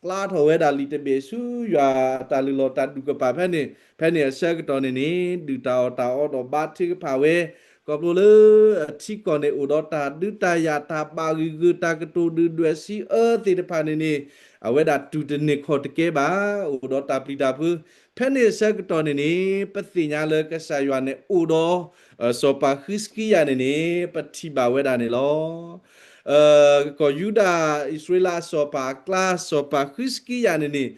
ကျါထီၣ်ဝဲဒၣ်လံာ်တဘ့ၣ်ဆူယွၤအတၢ်လုၢ်လီၢ်တၢ်ဒူၣ်ကပၤဖဲန့ၣ်, ဖဲန့ၣ်အဆၢကတီၢ်န့ၣ်န့ၣ် ဒုၣ်တၢ်အီၣ်တၢ်အီဒီးဘါထုကဖၣ်ဝဲ, ခီဖျိလၢအထံကီၢ်န့ၣ်အိၣ်ဒီးတၢ်ဒုးတၢ်ယၤ တၢ်ဘၣ်ဂ့ၢ်ဂုာ် တၢ်ကတိၤဒုးဒွဲၣ်စံးအၢသ့ၣ်တဖၣ်န့ၣ်န့ၣ် အဝဲဒၣ်တူၢ်တန့ၢ်ခီၣ်တကဲဘၣ်, အိၣ်ဒီးတၢ်ပျံၤတၢ်ဖုး, ဖဲန့ၣ်အဆၢကတီၢ်န့ၣ်န့ၣ် ပသ့ၣ်ညါလၢကစၢ်ယွၤန့ၣ်အိၣ်ဒီး စီၤပၤဃံးစကံယၤန့ၣ်န့ၣ် ပထံၣ်ဘၣ်ဝဲဒၣ်န့ၣ်လီၤ. ကီၢ်ယူဒၤအံၣ်စရ့လးအစီၤပၤအကျါ စီၤပၤဃံးစကံယၤန့ၣ်န့ၣ်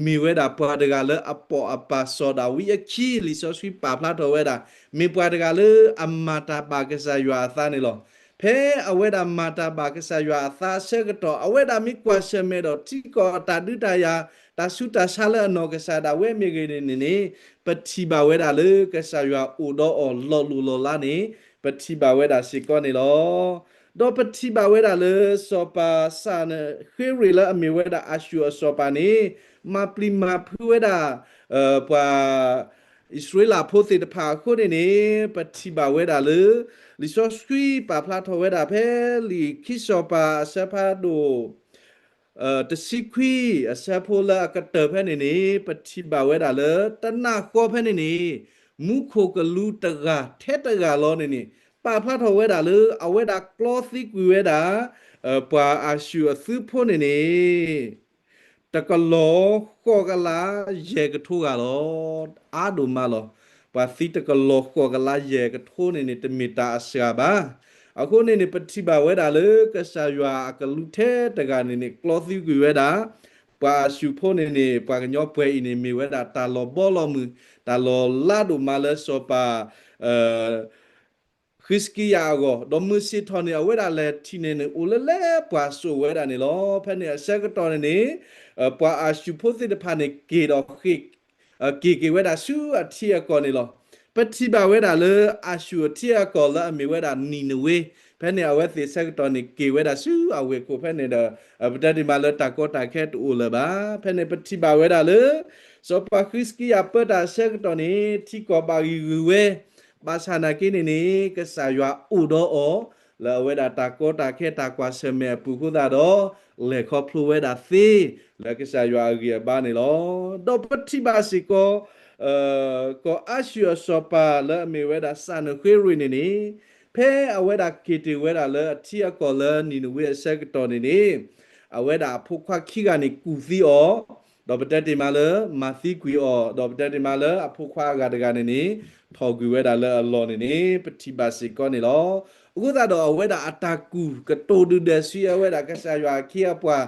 မ့ၢ်ဝဲဒၣ်ပှၤတဂၤလၢအပိာ်အပၢ်စီၤဒၤဝံးအခံ လံာ်စီဆှံပာ်ဖျါထီၣ်ဝဲဒၣ်, မ့ၢ်ပှၤတဂၤလၢအမၤတၢ်ဘၣ်ကစၢ်ယွၤအသးန့ၣ်လီၤ. ဖဲအဝဲဒၣ်မၤတၢ်ဘၣ်ကစၢ်ယွၤအသးအဆၢကတီၢ် အဝဲဒၣ်မ့ၢ်ကွၢ်ဆၢၣ်မဲာ်ဒီးထံကီၢ်အတၢ်ဒုးတၢ်ယၤ တၢ်ဆူးတၢ်ဆါလၢအနီၢ်ကစၢ်ဒၣ်ဝဲမ့ၢ်ဂ့ၤန့ၣ်န့ၣ်န့ၣ် ပထံၣ်ဘၣ်ဝဲဒၣ်လၢကစၢ်ယွၤအိၣ်ဒီးအီၤလီၤလိၢ်လီၤလးန့ၣ် ပထံၣ်ဘၣ်ဝဲဒၣ်စ့ၢ်ကီးန့ၣ်လီၤ. ဒီးပထံၣ်ဘၣ်ဝဲဒၣ်လၢစီၤပၤစၤနဃ့ရံာ်လၢအမ့ၢ်ဝဲဒၣ်အၤၡူၢ်အစီၤပၤန့ၣ် မၤပျံၤမၤဖုးဝဲဒၣ် ပှၤ အံၣ်စရ့လးဖိသ့ၣ်တဖၣ်အဃိန့ၣ်န့ၣ် ပထံၣ်ဘၣ်ဝဲဒၣ်လၢ လံာ်စီဆှံပာ်ဖျါထီၣ်ဝဲဒၣ်ဖဲလံာ်ခံစီၤပၤအဆၢဖးဒိၣ် တဆံခွံ အဆၢဖိလၢအကတၢၢ်ဖဲန့ၣ်န့ၣ် ပထံၣ်ဘၣ်ဝဲဒၣ်လၢ တနၢ်ဃီဖဲန့ၣ်န့ၣ် မူခိၣ်ကလူးတဂၤထဲတဂၤလီၤန့ၣ်န့ၣ် ပာ်ဖျါထီၣ်ဝဲဒၣ်လၢအဝဲဒၣ်ကျီသံကွံာ်ဝဲဒၣ် ပှၤအၤၡူၢ်အသုးဖိန့ၣ်န့ၣ် တကလီၤဃိးကလးယဲၢ်ကထိဂၤလီၤ. အါဒိၣ်မးလီၤ. ပှၤသံတကလီၤဃိးကလးယဲၢ်ကထိန့ၣ်န့ၣ် တမ့ၢ်တၢ်အစှၤဘၣ်. အဃိန့ၣ်န့ၣ် ပထံၣ်ဘၣ်ဝဲဒၣ်လၢကစၢ်ယွၤအကလူးထဲတဂၤန့ၣ်န့ၣ် ကျီသံကွံာ်ဝဲဒၣ် ပှၤအၤၡူၢ်ဖိန့ၣ်န့ၣ် ပှၤကညီပှဲၤအံၤန့ၣ် မ့ၢ်ဝဲဒၣ်တၢ်လီၤဘီလီၤမုၢ် တၢ်လီၤလးဒိၣ်မးလၢစီၤပၤ ဃံးစကံယၤအဂီၢ်, ဒီးမုၢ်ဆ့ၣ်ထီၣ်န့ၣ် အဝဲဒၣ်လဲၤထံၣ်န့ၣ်န့ၣ် အိၣ်လၢလဲပှၤစိာ်ဝဲဒၣ်န့ၣ်လီၤ. ဖဲန့ၣ်အဆၢကတီၢ်န့ၣ်န့ၣ် ပှၤအၤၡူၢ်ဖိသ့ၣ်တဖၣ်န့ၣ် က့ၤဒီး က့ၤက့ၤဝဲဒၣ်ဆူအထံအကီၢ်န့ၣ်လီၤ. ပထံၣ်ဘၣ်ဝဲဒၣ်လၢအၤၡူၢ်အထံအကီၢ်လၢအမ့ၢ်ဝဲဒၣ်နံၤနဝ့, ဖဲန့ၣ်အဝဲသ့ၣ်ဆၢကတီၢ်န့ၣ် က့ၤဝဲဒၣ်ဆူအဝ့ၢ်ခိၣ်ဖဲန့ၣ်ဒီး ပတဲတ့ၢ်မးလၢတၢ်ကီတၢ်ခဲတအိၣ်လၢၤဘၣ်. ဖဲန့ၣ်ပထံၣ်ဘၣ်ဝဲဒၣ်လၢ စီၤပၤဃံးစကံယၤပၢတၢ်အဆၢကတီၢ်န့ၣ် ထံကီၢ်ဘၣ်ဂံၢ်ဂုာ်ဝဲ, ဘၣ်ဆၣ်နာ်က့န့ၣ်န့ၣ် ကစၢ်ယွၤအိၣ်ဒီးအီၤ လၢအဝဲဒၣ်တၢ်ကီတၢ်ခဲတၢ်ကွၢ်ဆၢၣ်မဲာ်အပူၤအဃိသတးဒီး လဲၤခီဖျိဝဲဒၣ်သ့ လၢကစၢ်ယွၤအဂံၢ်အဘါန့ၣ်လီၤ. ဒီးပထံၣ်ဘၣ်စ့ၢ်ကီး ကီၢ်အၤၡူၢ်အစီၤပၤလၢအမ့ၢ်ဝဲဒၣ်စၤနဃ့ရိၣ်န့ၣ်န့ၣ် ဖဲအဝဲဒၣ်က့ၤတ့ၢ်ဝဲဒၣ်လၢအထံအကီၢ်လၢနံၤနဝ့အဆၢကတီၢ်န့ၣ်န့ၣ် အဝဲဒၣ်အဖိခွါခံဂၤန့ၣ်ကူၣ်သံအီၤ, ဒီးပတဲတ့ၢ်မးလၢမၤသံကွံာ်အီၤ, ဒီးပတဲတ့ၢ်မးလၢအဖိခွါအဂၤတဂၤန့ၣ်န့ၣ် ထီၣ်ကွံာ်ဝဲဒၣ်လၢအလီၢ်န့ၣ်န့ၣ် ပထံၣ်ဘၣ်စ့ၢ်ကီးန့ၣ်လီၤ. အဃိသတးဒီးအဝဲဒၣ်အတၢ်ကူၣ်ကတိၤဒုၣ်ဒဲးဆူအဝဲဒၣ်ကစၢ်ယွၤအခ့အပှၤ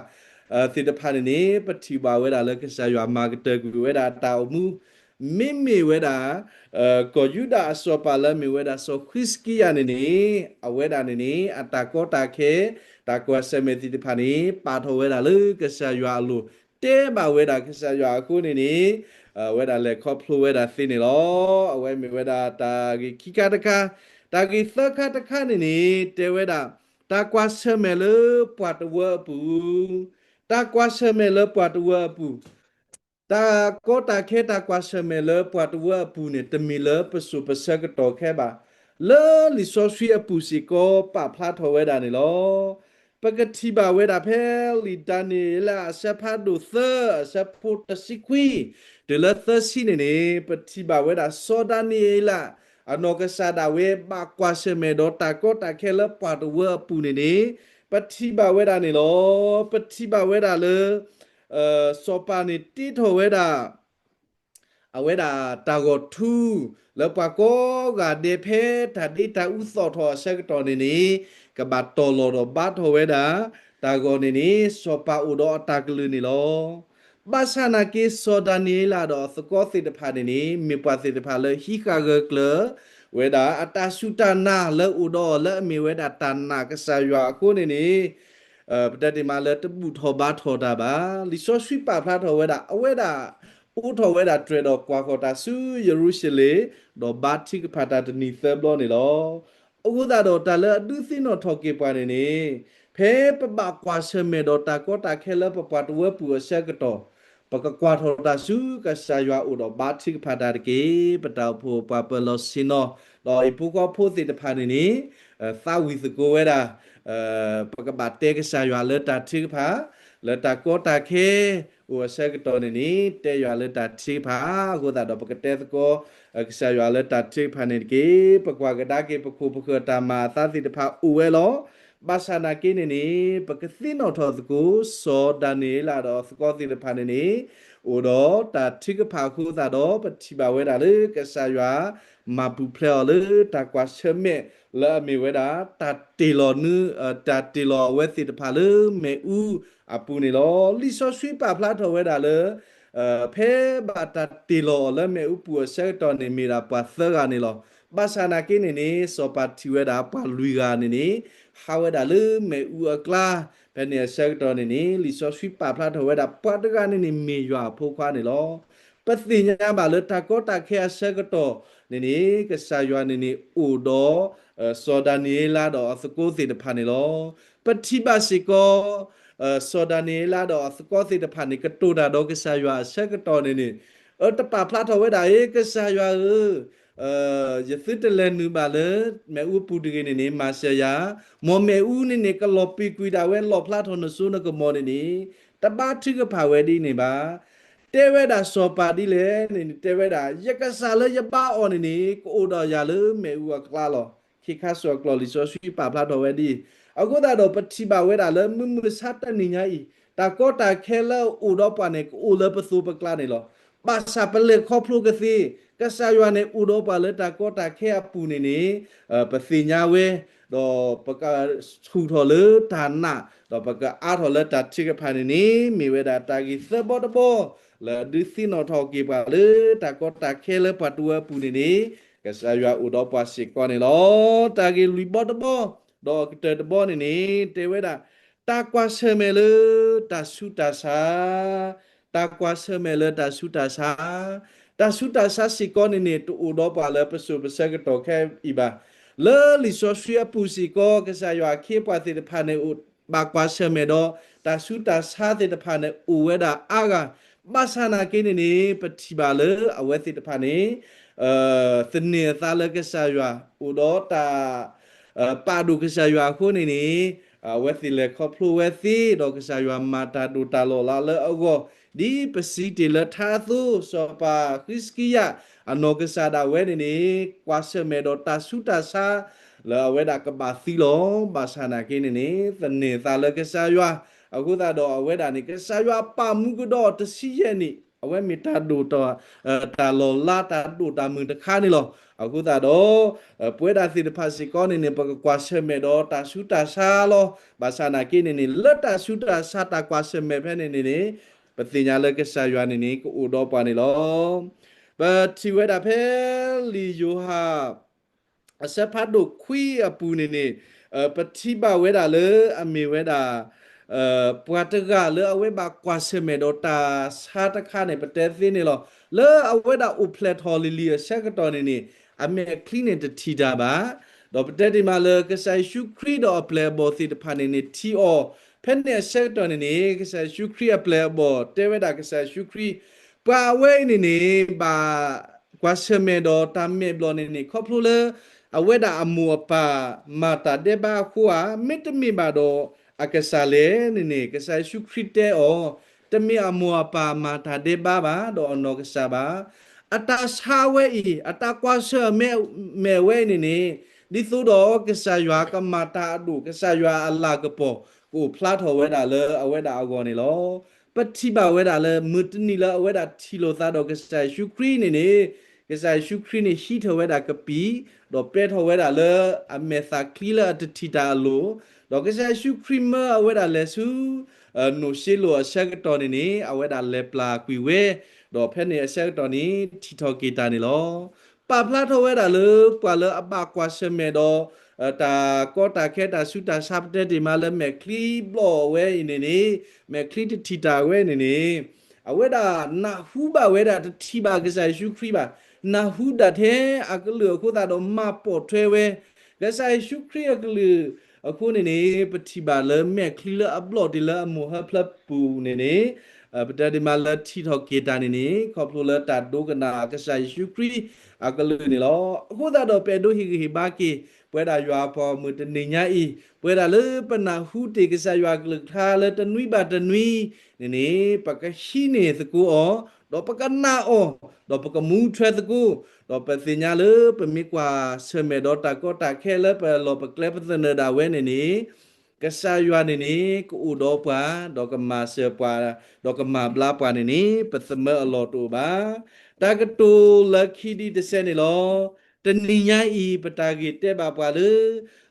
သ့ၣ်တဖၣ်န့ၣ်န့ၣ် ပထံၣ်ဘၣ်ဝဲဒၣ်လၢကစၢ်ယွၤမၤကတၢၢ်ကွံာ်ဝဲဒၣ်အတၢ်အိၣ်မူ, မ့မ့ၢ်ဝဲဒၣ် ကီၢ်ယူဒၤအစီၤပၤလၢအမ့ၢ်ဝဲဒၣ်စီၤဃံးစကံယၤန့ၣ်န့ၣ် အဝဲဒၣ်န့ၣ်န့ၣ် အတၢ်ကီတၢ်ခဲ တၢ်ကွၢ်ဆၢၣ်မဲာ်သ့ၣ်တဖၣ်န့ၣ် ပာ်ထီၣ်ဝဲဒၣ်လၢကစၢ်ယွၤအလိၤ, တဲဘၣ်ဝဲဒၣ်ကစၢ်ယွၤအဃိန့ၣ်န့ၣ် အဝဲဒၣ်လဲၤခီဖျိဝဲဒၣ်သ့န့ၣ်လီၤ. အဝဲမ့ၢ်ဝဲဒၣ်တၢ်ဂ့ၢ်ခံခါတခါ, တၢ်ဂ့ၢ်သၢခါတခါန့ၣ်န့ၣ် တဲဝဲဒၣ် တၢ်ကွၢ်ဆၢၣ်မဲာ်လၢပှၤတဝၢအပူၤ, တၢ်ကွၢ်ဆၢၣ်မဲာ်လၢပှၤတဝၢအပူၤ တၢ်ကီတၢ်ခဲတၢ်ကွၢ်ဆၢၣ်မဲာ်လၢပှၤတဝၢအပူၤန့ၣ် တမ့ၢ်လၢပစိၤပဆၢကတီၢ်ခဲဘၣ်. လၢလံာ်စီဆှံအပူၤစ့ၢ်ကီးပာ်ဖျါထီၣ်ဝဲဒၣ်န့ၣ်လီၤ. ပကထံၣ်ဘၣ်ဝဲဒၣ်ဖဲလံာ်ဒၤနံးယ့လးအဆၢဖးဒိၣ်သၢ အဆၢဖိတဆံခွံ တုၤလၢသၢဆံန့ၣ်န့ၣ် ပထံၣ်ဘၣ်ဝဲဒၣ်စီၤဒၤနံးယ့လး အနီၢ်ကစၢ်ဒၣ်ဝဲဘၣ်ကွၢ်ဆၢၣ်မဲာ်ဒီးတၢ်ကီတၢ်ခဲလၢပှၤတဝၢအပူၤန့ၣ်န့ၣ် ပထံၣ်ဘၣ်ဝဲဒၣ်န့ၣ်လီၤ. ပထံၣ်ဘၣ်ဝဲဒၣ်လၢ စီၤပၤန့ၣ်တ့ထီၣ်ဝဲဒၣ် အဝဲဒၣ်တၢ်ဂီၤထူ လၢပှၤကိးဂၤဒဲးဖဲတၢ်ဒ့တၢ်အူသီၣ်ထီၣ်အဆၢကတီၢ်န့ၣ်န့ၣ် ကဘၣ်တီၢ်လီၤဒီးဘါထီၣ်ဝဲဒၣ် တၢ်ဂီၤန့ၣ်န့ၣ် စီၤပၤအိၣ်ဒီးအတၢ်ကလုၢ်န့ၣ်လီၤ. ဘၣ်ဆၣ်နာ်က့စီၤဒၤနံးယ့လးဒီးအသကိးသ့ၣ်တဖၣ်န့ၣ်န့ၣ် မ့ၢ်ပှၤသ့ၣ်တဖၣ်လၢဟံးဃာ်ဂၢၢ်ကျၢၤ ဝဲဒၣ်အတၢ်စူၢ်တၢ်နာ်လၢအိၣ်ဒီးအီၤလၢအမ့ၢ်ဝဲဒၣ်တၢ်နာ်ကစၢ်ယွၤအဃိန့ၣ်န့ၣ် ပတဲတ့ၢ်မးလၢတဘူၣ်ထီၣ်ဘါထီၣ်တၢ်ဘၣ်. လံာ်စီဆှံပာ်ဖျါထီၣ်ဝဲဒၣ် အဝဲဒၣ် အိးထီၣ်ဝဲဒၣ်တြဲၤဒီးကွၢ်ဃီၤတၢ်ဆူယရူၤၡလ့ၣ် ဒီးဘါထုကဖၣ်တၢ်တနံၤသၢဘျီန့ၣ်လီၤ. အဃိသတးဒီးတၢ်လၢအဒုးသ့ၣ်နီၣ်ထီၣ်က့ၤပှၤန့ၣ်န့ၣ် ဖဲပဘၣ်ကွၢ်ဆၢၣ်မဲာ်ဒီးတၢ်ကီတၢ်ခဲလၢပပှၤတဝၢပူၤအဆၢကတီၢ် ပကကွၢ်ထီၣ်တၢ်ဆူကစၢ်ယွၤအိၣ်ဒီးဘါထုကဖၣ်တၢ်တက့ၢ်. ပတၢ်အိၣ်ဖှိၣ်ပှၤပၢၤလီၢ်ဆ့ၣ်နီၤ ဒီးအဟံၣ်ဖိဃီဖိသ့ၣ်တဖၣ်န့ၣ်န့ၣ် သးဝံၣ်သကိးဝဲဒၣ် ပကဘၣ်တဲကစၢ်ယွၤလၢတၢ်ထုကဖၣ် လၢတၢ်ကီတၢ်ခဲ အိၣ်အဆၢကတီၢ်န့ၣ်န့ၣ် တဲယွၤလၢတၢ်ထုကဖၣ် အဃိသတးဒီးပကတဲသကိး ကစၢ်ယွၤလၢတၢ်ထုကဖၣ်န့ၣ်တက့ၢ်. ပကွၢ်ကဒါက့ၤပခိၣ်ပဃၢၤတၢ်မၤအသးသ့ၣ်တဖၣ်အိၣ်ဝဲလီၤ. ဘၣ်ဆၣ်နာ်က့န့ၣ်န့ၣ် ပကသ့ၣ်နီၣ်ထီၣ်သကိး စီၤဒၤနံးယ့လးဒီးအသကိးသ့ၣ်တဖၣ်န့ၣ်န့ၣ် အိၣ်ဒီးတၢ်ထုကဖၣ်အဃိသတးဒီး ပထံၣ်ဘၣ်ဝဲဒၣ်လၢကစၢ်ယွၤ မၤပူၤဖျဲးအီၤလၢတၢ်ကွၢ်ဆၢၣ်မဲာ် လၢအမ့ၢ်ဝဲဒၣ် တၢ်တ့ၢ်လီၤ တၢ်တ့ၢ်လီၤအဝဲသ့ၣ်တဖၣ်လၢမ့ၣ်အူအပူၤန့ၣ်လီၤ. လံာ်စီဆှံပာ်ဖျါထီၣ်ဝဲဒၣ်လၢ ဖဲဘၣ်တၢ်တ့ၢ်လီၤအီၤလၢမ့ၣ်အူပူၤအဆၢကတီၢ်န့ၣ် မ့ၢ်ဒၣ်ပှၤသၢဂၤန့ၣ်လီၤ. ဘၣ်ဆၣ်နာ်က့န့ၣ်န့ၣ် စီၤပၤထံၣ်ဝဲဒၣ်ပှၤလွံၢ်ဂၤန့ၣ်န့ၣ် ဟးဝဲဒၣ်လၢမ့ၣ်အူအကျါ ဖဲန့ၣ်အဆၢကတီၢ်န့ၣ်န့ၣ် လံာ်စီဆှံပာ်ဖျါထီၣ်ဝဲဒၣ် ပှၤတဂၤန့ၣ်န့ၣ် မ့ၢ်ယွၤအဖိခွါန့ၣ်လီၤ. ပသ့ၣ်ညါဘၣ်လၢတၢ်ကီတၢ်ခဲအဆၢကတီၢ်န့ၣ်န့ၣ် ကစၢ်ယွၤန့ၣ်န့ၣ် အိၣ်ဒီး စီၤဒၤနံးယ့လးဒီးအသကိးသ့ၣ်တဖၣ်န့ၣ်လီၤ. ပထံၣ်ဘၣ်စ့ၢ်ကီး စီၤဒၤနံးယ့လးဒီးအသကိးသ့ၣ်တဖၣ်န့ၣ် ကတိၤတၢ်ဒီးကစၢ်ယွၤအဆၢကတီၢ်န့ၣ်န့ၣ် အတပာ်ဖျါထီၣ်ဝဲဒၣ် ဧ့ ကစၢ်ယွၤဧၢ ယသုတလဲၤနုာ်ဘၣ်လၢ မ့ၣ်အူပူၤတဂ့ၤန့ၣ်န့ၣ် မၤစၢၤယၤ, မ်မ့ၣ်အူန့ၣ်န့ၣ် ကလီၤပံာ်ကွံာ်ဒၣ်ဝဲ လီၣ်ဖျါထီၣ်နစိနကမီၤန့ၣ်န့ၣ် တဘါထုကဖၣ်ဝဲဒ်န့ၣ်ဘၣ်. တဲဝဲဒၣ်စီၤပၤဒ်လဲၣ်န့ၣ် တဲဝဲဒၣ် ယကစၢ်လၢယဘါအီၤန့ၣ်န့ၣ် ကအိၣ်ဒီးယၤလၢမ့ၣ်အူအကျါလီၤ. ခ့ခါစိၣ်အကျိာ်လံာ်စီဆှံပာ်ဖျါထီၣ်ဝဲဒ်အံၤ, အဃိသတးဒီးပထံၣ်ဘၣ်ဝဲဒၣ်လၢမုၢ်မဆါတနံၤညါအံၤ တၢ်ကီတၢ်ခဲလၢအအိၣ်ဒီးပှၤန့ၣ် ကအိၣ်လၢပသိးပကျါန့ၣ်လီၤ. ဘၣ်ဆၣ်ပလဲၤခီဖျိကသ့, ကစၢ်ယွၤန့ၣ်အိၣ်ဒီးပှၤလၢတၢ်ကီတၢ်ခဲအပူၤန့ၣ်န့ၣ် ပသ့ၣ်ညါဝဲ, ဒီးပကဆူၣ်ထီၣ်လၢတၢ်နာ်, ဒီးပကအါထီၣ်လၢတၢ်ထုကဖၣ်န့ၣ်န့ၣ် မ့ၢ်ဝဲဒၣ်တၢ်ဂ့ၢ်သၢဘီတဘီ လၢအဒုးသ့ၣ်နီၣ်ထီၣ်က့ၤပှၤလၢတၢ်ကီတၢ်ခဲလၢပှၤတဝၢအပူၤန့ၣ်န့ၣ် ကစၢ်ယွၤအိၣ်ဒီးပှၤစ့ၢ်ကီးန့ၣ်လီၤ. တၢ်ဂ့ၢ်လွံၢ်ဘီတဘီ ဒီးအကတၢၢ်တဘီန့ၣ်န့ၣ် တဲဝဲဒၣ် တၢ်ကွၢ်ဆၢၣ်မဲာ်လၢတၢ်ဆူးတၢ်ဆါ, တၢ်ကွၢ်ဆၢၣ်မဲာ်လၢတၢ်ဆူးတၢ်ဆါ, တၢ်ဆူးတၢ်ဆါစ့ၢ်ကီးန့ၣ်န့ၣ် တအိၣ်ဒီးပှၤလၢပစိၤပဆၢကတီၢ်ခဲအံၤဘၣ်. လၢလံာ်စီဆှံအပူၤစ့ၢ်ကီး ကစၢ်ယွၤအခ့အပှၤသ့ၣ်တဖၣ်န့ၣ် ဘၣ်ကွၢ်ဆၢၣ်မဲာ်ဒီး တၢ်ဆူးတၢ်ဆါသ့ၣ်တဖၣ်န့ၣ် အိၣ်ဝဲဒၣ်အါဂၤ, ဘၣ်ဆၣ်နာ်က့န့ၣ်န့ၣ် ပထံၣ်ဘၣ်လၢအဝဲသ့ၣ်တဖၣ်န့ၣ် သန့ၤအသးလၢကစၢ်ယွၤ အိၣ်ဒီးတၢ် ပာ်ဒိၣ်ကစၢ်ယွၤအဃိန့ၣ်န့ၣ် အဝဲသ့ၣ်လဲၤခီဖျိဝဲသ့ ဒီးကစၢ်ယွၤမၤတၢ်ဒိၣ်တၢ်လီၤလးလၢအဂီၢ်, ဒ်ပစံးတ့ၢ်လၢထါအသိး စီၤပၤဃံးစကံယၤ အနီၢ်ကစၢ်ဒၣ်ဝဲန့ၣ်န့ၣ် ကွၢ်ဆၢၣ်မဲာ်ဒီးတၢ်ဆူးတၢ်ဆါ လၢအဝဲဒၣ်ကဘၣ်သံလီၤ. ဘၣ်ဆၣ်နာ်က့န့ၣ်န့ၣ် သန့ၤသးလၢကစၢ်ယွၤ, အဃိသတးဒီးအဝဲဒၣ်န့ၣ် ကစၢ်ယွၤပာ်မူကဒီးတဆံယဲၢ်နံၣ် အဝဲမ့ၢ်တၢ်ဒိၣ်တၢ် တၢ်လီၤလးတၢ်ဒိၣ်တၢ်မုၢ်တခါန့ၣ်လီၤ. အဃိသတးဒီး ပဝဲဒၣ်သ့ၣ်တဖၣ်စ့ၢ်ကီးန့ၣ်န့ၣ် ပကကွၢ်ဆၢၣ်မဲာ်ဒီးတၢ်ဆူးတၢ်ဆါလီၤ. ဘၣ်ဆၣ်နာ်က့န့ၣ်န့ၣ် လၢတၢ်ဆူးတၢ်ဆါတၢ်ကွၢ်ဆၢၣ်မဲာ်ဖဲန့ၣ်န့ၣ်န့ၣ် ပသ့ၣ်ညါလၢကစၢ်ယွၤန့ၣ်န့ၣ် ကအိၣ်ဒီးပှၤန့ၣ်လီၤ. ပထံၣ်ဝဲဒၣ်ဖဲလံာ်ယိၤဟၣ် အဆၢဖးဒိၣ်ခွံအပူၤန့ၣ်န့ၣ် ပထံၣ်ဘၣ်ဝဲဒၣ်လၢအမ့ၢ်ဝဲဒၣ် ပှၤတဂၤလၢအဝဲဘၣ်ကွၢ်ဆၢၣ်မဲာ်ဒီးတၢ်ဆါတခါန့ၣ် ပတဲသ့န့ၣ်လီၤ. လၢအဝဲဒၣ်အိၣ်ဖျဲၣ်ထီၣ်လံၤလံၤအဆၢကတီၢ်န့ၣ်န့ၣ် အမဲာ်ချံန့ၣ်တထံၣ်တၢ်ဘၣ်. ဒီးပတဲတ့ၢ်မးလၢကစၢ်ယ့ၣ်ၡူးခရံာ်ဒီးအပျဲၢ်အဘီၣ်သ့ၣ်တဖၣ်န့ၣ်န့ၣ် ထံၣ်အီၤ ဖဲန့ၣ်အဆၢကတီၢ်န့ၣ်န့ၣ် ကစၢ်ယ့ၣ်ၡူးခရံာ်အပျဲၢ်အဘီၣ်တဲဝဲဒၣ်ကစၢ်ယ့ၣ်ၡူးခရံာ် ပှၤအဝဲအံၤန့ၣ်န့ၣ် ဘၣ်ကွၢ်ဆၢၣ်မဲာ်ဒီးတၢ်မဲာ်ဘျီၣ်န့ၣ်န့ၣ် ခီဖျိလၢ အဝဲဒၣ်အမိၢ်အပၢ်မၤတၢ်ဒဲးဘးအဃိဧါ, မ့တမ့ၢ်ဘၣ်ဒီးအကစၢ်လဲၣ်န့ၣ်န့ၣ် ကစၢ်ယ့ၣ်ၡူးခရံာ်တဲအီၤ, တမ့ၢ်အမိၢ်အပၢ်မၤတၢ်ဒဲးဘးဘၣ် ဒီးအနီၢ်ကစၢ်ဘၣ်. အတၢ်ဆါဝဲအံၤ အတၢ်ကွၢ်ဆၢၣ်မဲာ်ဝဲအံၤန့ၣ်န့ၣ် ဒ်သိးဒီးကစၢ်ယွၤကမၤတၢ်အဒိၣ် ကစၢ်ယွၤအလၤကပီၤ ကအိၣ်ဖျါထီၣ်ဝဲဒၣ်လၢအဝဲဒၣ်အဂီၢ်န့ၣ်လီၤ. ပထံၣ်ဘၣ်ဝဲဒၣ်လၢ မုၢ်တနံၤလၢအဝဲဒၣ်ထံၣ်လိာ်သးဒီးကစၢ်ယ့ၣ်ၡူးခရံာ်န့ၣ်န့ၣ် ကစၢ်ယ့ၣ်ၡူးခရံာ်န့ၣ်ဟံးထီၣ်ဝဲဒၣ်ကပံာ် ဒီးပဲထီၣ်ဝဲဒၣ်လၢအမဲာ်သၣ်ချံလၢအတထံၣ်တၢ်အလိၤ, ဒီးကစၢ်ယ့ၣ်ၡူးခရံာ်မၢအဝဲဒၣ်လဲၤဆူ နိၣ်ၡ့လိၣ်အဆၢကတီၢ်န့ၣ်န့ၣ် အဝဲဒၣ်လဲၤပျၢ်ကွံာ်ဝဲ, ဒီးဖဲန့ၣ်အဆၢကတီၢ်န့ၣ် ထံၣ်ထီၣ်က့ၤတၢ်န့ၣ်လီၤ. ပာ်ဖျါထီၣ်ဝဲဒၣ်လၢပှၤလၢအဘၣ်ကွၢ်ဆၢၣ်မဲာ်ဒီး တၢ်ကီတၢ်ခဲတၢ်ဆူးတၢ်ဆါ ပတဲတ့ၢ်မးလၢမဲာ်ချံဘျီၣ်ဝဲအံၤန့ၣ်န့ၣ် မဲာ်ချံတထံၣ်တၢ်ဝဲန့ၣ်န့ၣ် အဝဲဒၣ်နၢ်ဟူဘၣ်ဝဲဒၣ် တထံၣ်ဘၣ်ကစၢ်ယ့ၣ်ၡူးခရံာ်ဘၣ်, နၢ်ဟူဒၣ်ထဲအကလုၢ်အဃိသတးဒီးမၤပိာ်ထွဲဝဲ ကစၢ်ယ့ၣ်ၡူးခရံာ်အကလုၢ်အဃိန့ၣ်န့ၣ် ပထံၣ်ဘၣ်လၢမဲာ်ချံလၢအဘျီၣ်တ့ၢ်လၢအမိၢ်ဟၢဖျၢပူၤန့ၣ်န့ၣ် ပတဲဒ်မးလၢထံၣ်ထီၣ်က့ၤတၢ်န့ၣ်န့ၣ် ခီဖျိလၢတၢ်ဒိကနၣ်ကစၢ်ယ့ၣ်ၡူးခရံာ်အကလုၢ်န့ၣ်လီၤ. အဃိသတးဒီးပအဲၣ်ဒိးဟ့ၣ်ဂံၢ်ဟ့ၣ်ဘါက့ၤ ပဝဲဒၣ်ယွၤအပှၤဂီၢ်မုၢ်တနံၤညါအံၤ ပဝဲဒၣ်လၢပနၢ်ဟူတ့ၢ်ကစၢ်ယွၤအကလုၢ်ကထါလၢတနွံဘၣ်တနွံန့ၣ်န့ၣ် ပကဟံးန့ၢ်သကိးအီၤ ဒီးပကနာ်အီၤ ဒီးပကမူထွဲသကိး ဒီးပသ့ၣ်ညါလၢပမ့ၢ်ကွၢ်ဆၢၣ်မဲာ်ဒီးတၢ်ကီတၢ်ခဲလၢပလီၢ်ပကျဲပသနၢၣ်ဒၣ်ဝဲန့ၣ်န့ၣ် ကစၢ်ယွၤန့ၣ်န့ၣ် ကအိၣ်ဒီးပှၤ ဒီးကမၤစၢၤပှၤ ဒီးကမၤဘျါပှၤန့ၣ်န့ၣ် ပသမၢအလီၢ်တအိၣ်ဘၣ်. တၢ်ကတိၤလၢခံဒံးတစဲးန့ၣ်လီၤ. တနံၤညါအံၤ ပတၢ်ဂ့ၢ်တဲဘၣ်ပှၤလၢ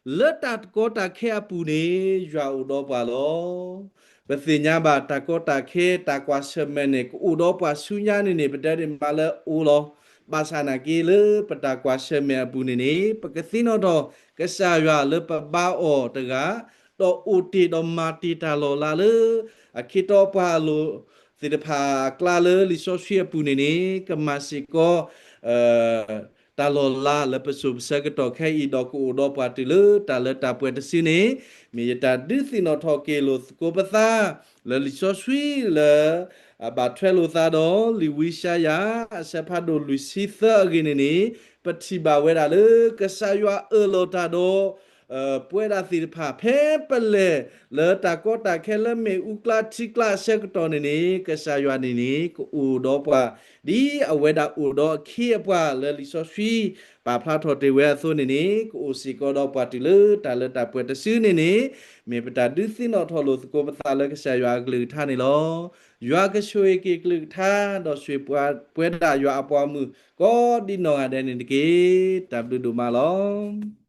လၢတၢ်ကီတၢ်ခဲအပူၤန့ၣ် ယွၤအိၣ်ဒီးပှၤလီၤ. ပသ့ၣ်ညါဘၣ်တၢ်ကီတၢ်ခဲ တၢ်ကွၢ်ဆၢၣ်မဲာ်န့ၣ် ကအိၣ်ဒီးပှၤဆူညါန့ၣ်န့ၣ် ပတဲဒ်မးလၢအိၣ်လီၤ. ဘၣ်ဆၣ်နာ်က့လၢပတၢ်ကွၢ်ဆၢၣ်မဲာ်အပူၤန့ၣ်န့ၣ် ပကသ့ၣ်နီၣ်ထီၣ် ကစၢ်ယွၤလၢပဘါအီၤတဂၤ ဒီးအိၣ်တ့ၢ်ဒီးမၤတ့ၢ်တၢ်လီၤလးလၢ အခ့တီပှၤအလိၤသ့ၣ်တဖၣ်အကျါလၢလံာ်စီဆှံအပူၤန့ၣ်န့ၣ် ကမၤစ့ၢ်ကီး တၢ်လီၤလးလၢပစိၤပဆၢကတီၢ်ခဲအံၤ ဒီးကအိၣ်ဒီးပှၤတုၤလၢတၢ်လၢတၢ်ပှဲၤတစုန့ၣ် မ့ၢ်ယတၢ်ဒုးသ့ၣ်နီၣ်ထီၣ်က့ၤလိာ်သကိးပသး လၢလံာ်စီဆှံလၢ အဘၣ်ထွဲလိာ်သးဒီး လံာ်ဝံယၡါယၤ အဆၢဖးဒိၣ်လွံၢ်ဆံသၢအဂ့ၢ်န့ၣ်န့ၣ် ပထံၣ်ဘၣ်ဝဲဒၣ်လၢ ကစၢ်ယွၤအၢၣ်လီၤတၢ်ဒီး ပဝဲဒၣ်သ့ၣ်တဖၣ် ဖဲပလဲၤလၢတၢ်ကီတၢ်ခဲလၢမ့ၣ်အူကျါထံကျါအဆၢကတီၢ်န့ၣ်န့ၣ် ကစၢ်ယွၤန့ၣ်န့ၣ် ကအိၣ်ဒီးပှၤ ဒ်အဝဲဒၣ်အိၣ်ဒီးအခ့အပှၤလၢလံာ်စီဆှံ ပာ်ဖျါထီၣ်တ့ၢ်ဝဲအသိးန့ၣ်န့ၣ် ကအိၣ်စ့ၢ်ကီးဒီးပှၤတုၤလၢတၢ်လၢတၢ်ပှဲၤတစုန့ၣ်န့ၣ် မ့ၢ်ပတၢ်ဒုးသ့ၣ်နီၣ်ထီၣ်လိာ်သကိးပသးလၢကစၢ်ယွၤအကလုၢ်ကထါန့ၣ်လီၤ. ယွၤကဆိၣ်ဂ့ၤက့ၤကလုၢ်ကထါ ဒီးဆိၣ်ဂ့ၤပှၤပဝဲဒၣ်ယွၤအပှၤဂီၢ်မုၢ် ကိးဒံနီၢ်ဂၤဒဲးန့ၣ်တက့ၢ်. တၢ်ဘျုးဒိၣ်မးလီၤ.